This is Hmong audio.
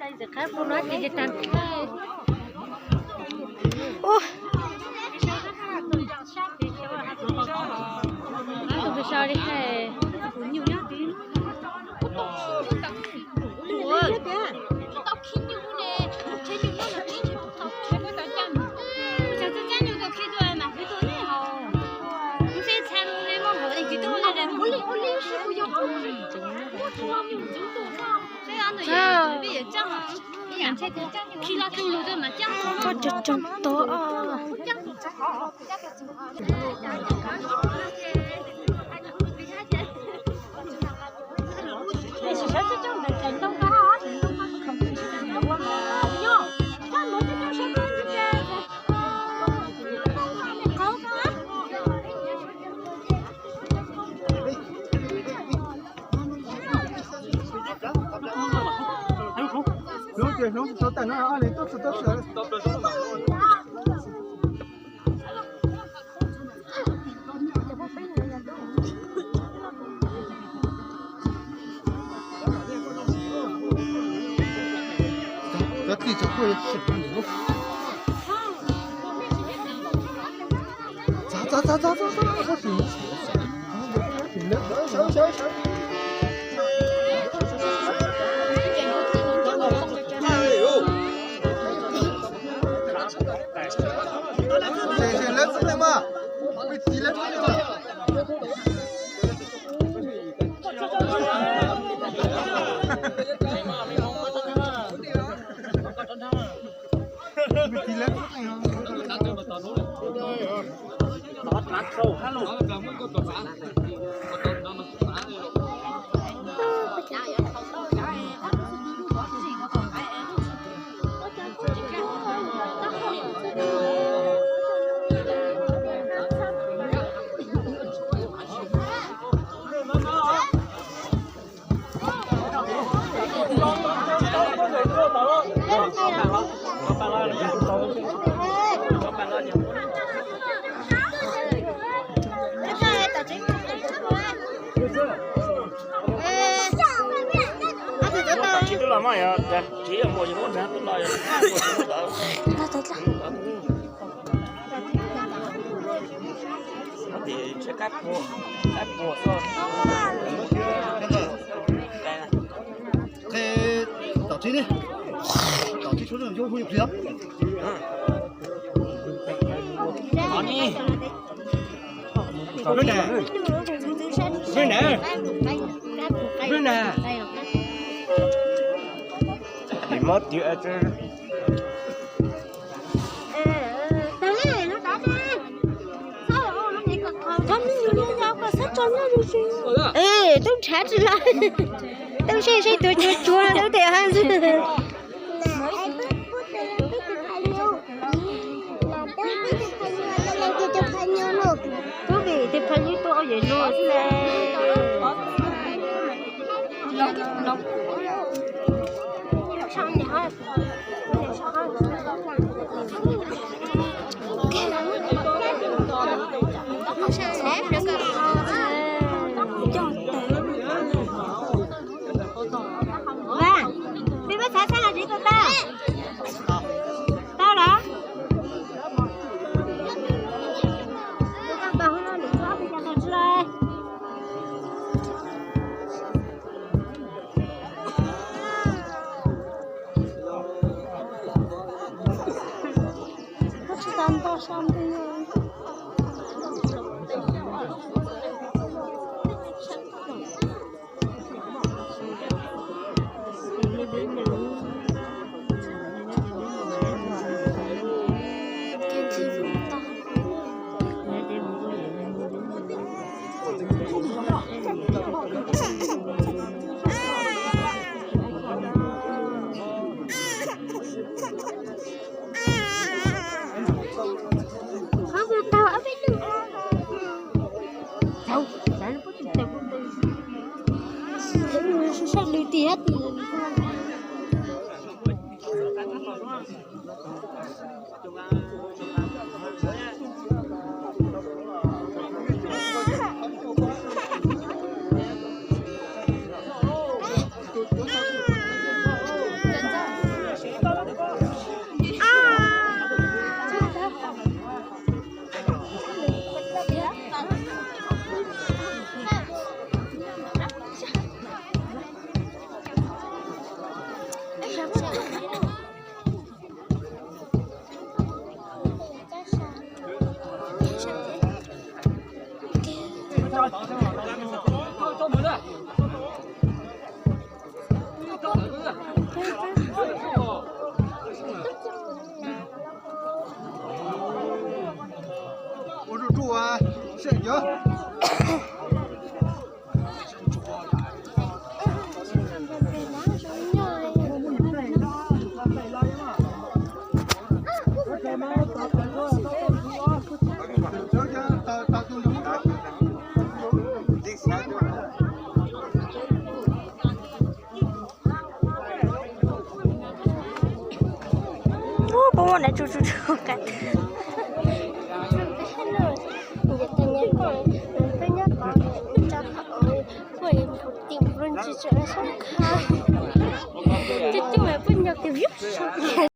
Ua, tus pes so li hais. Koj cov cov tod. Hnub ces hnub tau tag no, ob leeg tuaj txog tuaj txog. Cov tij cov tuaj yuav tsim lub. Txav txav txav txav txav txav txav txav. Tom txib ne, tom txib suab zoo hu pliag. Lub na, lub na, lub na. Mob tiag. Tub ntshav tsis los, tub sej sej tuag cuag cuag tub tias hab xwb. Tub vim tus phaj nyuj tuaj au yem luag xwb. Peb muab xav xav los tsis tau tau. Tau los? Puas muaj nav tsu tsu tsu qab. Hello, yog tag nyab koj, peb nyob tod, tso qhov ua, poj yog tim npluj ntsis tseem sab kha. Coj coj mas poj nyob tim view.